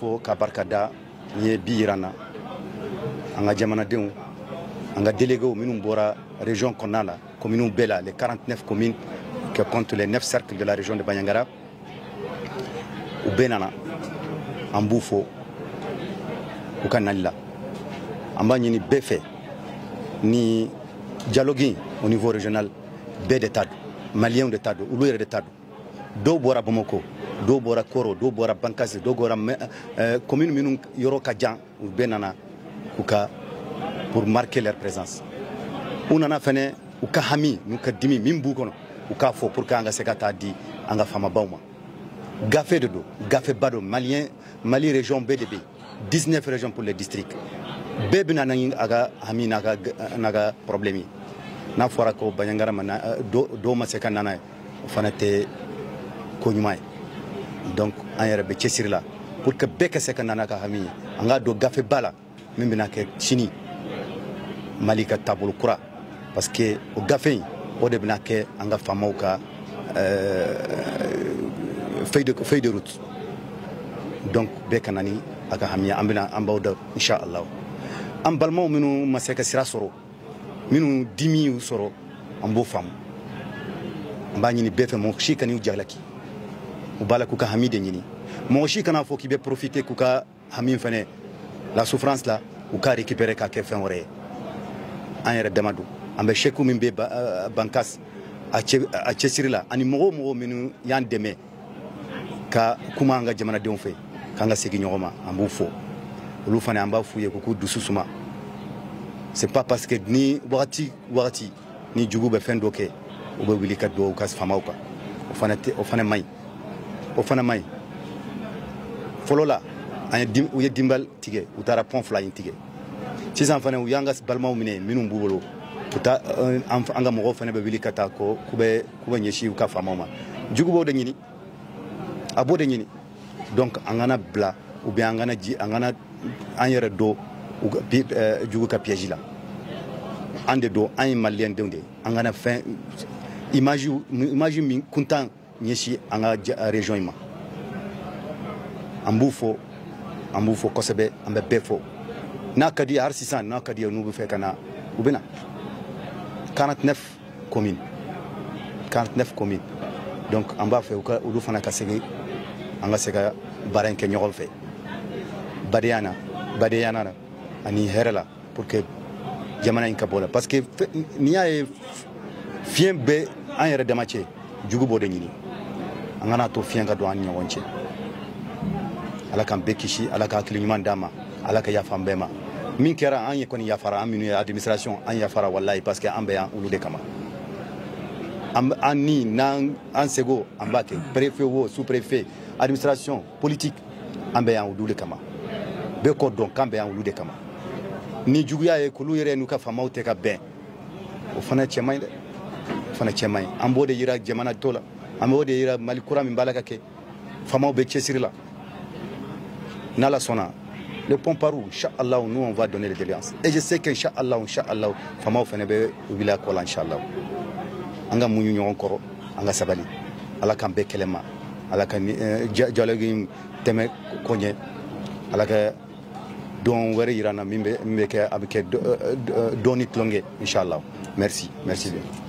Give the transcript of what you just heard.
fo ka barika da n ye bi yira n na. An ka jamanadenw, an ka délégués minnu bɔra région kɔnɔna la, communes bɛɛ la, les 49 communes qui comptent les 9 cercles de la région de Bandiagara, u bɛɛ nana. An b'u fo u ka nali la. An b'a ɲini bɛɛ fɛ ni dialogue au niveau régional, bɛɛ de ta don, maliyɛnw de ta don, olu yɛrɛ de ta don. Dɔw bɔra Bamako, dɔw bɔra Koro, dɔw bɔra Bankasi, dɔw bɔra commune minnu yɔrɔ ka jan, u bɛɛ nana k'u ka pour marquer leur présence. U nana fɛnɛ u ka hami n'u ka dimi min b'u kɔnɔ, u k'a fɔ pour que an ka se ka taa di an ka faamabaw ma. Gafe de don, gafeba don. Malien, Mali région bɛɛ de bɛ yen, 19 régions pour les districts, bɛɛ bɛ na ni a ka hami n'a ka problème ye. N'a fɔra ko Bandiagara ma, dɔw ma se ka na n'a ye, o fana tɛ ko ɲuman ye. Donc an yɛrɛ bɛ cɛsiri la pour que bɛɛ ka se ka na n'a ka hami ye, an k'a don gafeba la min bɛna kɛ sini Mali ka taabolo kura, parce que o gafe in, o de bɛna kɛ an ka faamaw ka feuille de route. Donc bɛɛ ka na ni a ka hami ye, an bɛna an b'aw da inshallah. An balimaw minnu ma se ka sira sɔrɔ, minnu dimi y'u sɔrɔ, an b'o faamu. An b'a ɲini bɛɛ fɛ, mɔgɔ si kan'u jalaki. U b'a la k'u ka hami de ɲini. Mɔgɔ si kana fɔ k'i bɛ profiter k'u ka hami fɛnɛ, la souffrance la, u ka récupérer k'a kɛ fɛn wɛrɛ ye. An yɛrɛ dama don. An bɛ seku min bɛ Bankas a cɛsiri la, ani mɔgɔ o mɔgɔ minnu y'an dɛmɛ ka kuma an ka jamanadenw fɛ k'an ka segin ɲɔgɔn ma, an b'u fo. Olu fana, an b'a f'u ye k'u k'u dusu suma. C'est pas parce que ni wagati wagati ni jugu bɛ fɛn dɔ kɛ, u bɛ wuli ka don u ka faamaw kan. O fana tɛ, o fana man ɲi, o fana man ɲi. Fɔlɔ la, an ye, u ye dinbal tigɛ, u taara pont fila in tigɛ. Sisan fana, u y'an ka balimaw minɛ minnu b'u bolo, u ta an ka mɔgɔw fana bɛ wuli ka taa ko k'u bɛ ɲɛsin u ka faamaw ma. Jugu b'o de ɲini, a b'o de ɲini. Donc an kana bila ou bien an kana ji, an kana an yɛrɛ don jugu ka piège la. An de don, an ye maliyɛn denw de ye. An kana fɛn image min kuntan ɲɛsin an ka région in ma. An b'u fo, an b'u fo kosɛbɛ. An bɛ bɛɛ fo. N'a ka di ye, hali sisan n'a ka di ye, n'u bɛ fɛ ka na, u bɛ na. 49 communes, 49 communes. Donc an b'a fɛ u ka olu fana ka segin, an ka se ka baara in kɛ ɲɔgɔn fɛ badenya na, badenya na ani hɛrɛ la, pour que jamana in ka bɔ la. Parce que n'i y'a ye fiɲɛ bɛ an yɛrɛ dama cɛ, jugu b'o de ɲini. An kana to fiɲɛ ka don an ni ɲɔgɔn cɛ. Ala k'an bɛɛ kisi, Ala ka hakili ɲuman d'an ma, Ala ka yafa an bɛɛ ma. Min kɛra an ye kɔni, yafara an minnu ye administration, an yafara walayi, parce que an bɛ yan olu de kama. An ni n'an an sego, an b'a kɛ. Préfet wo, sous préfet, administration politique, an bɛ yan olu de kama. Bɛɛ k'o dɔn k'an bɛ yan olu de kama. Ni juguya ye k'olu yɛrɛ n'u ka faamaw tɛ ka bɛn, o fana cɛ man ɲi dɛ, o fana cɛ man ɲi. An b'o de yira jamana tɔ la, an b'o de yira Mali kura min b'a la ka kɛ. Faamaw bɛ cɛsiri la. N'Ala sɔnna, le pont par où, Inch'Allah, nous on va donner les doléances. Et je sais qu'Inch'Allah, Inch'Allah, faamaw fana bɛ wuli a kɔ la, Inch'Allah. An ka muɲu ɲɔgɔn kɔrɔ, an ka sabali. Ala k'an bɛɛ kɛlɛ ma. Ala ka dialogue in tɛmɛ ko ɲɛ. Ala ka don wɛrɛ yira n na min bɛ kɛ, a bɛ kɛ dɔɔni tulonkɛ, Inch'Allah. Merci, merci bien.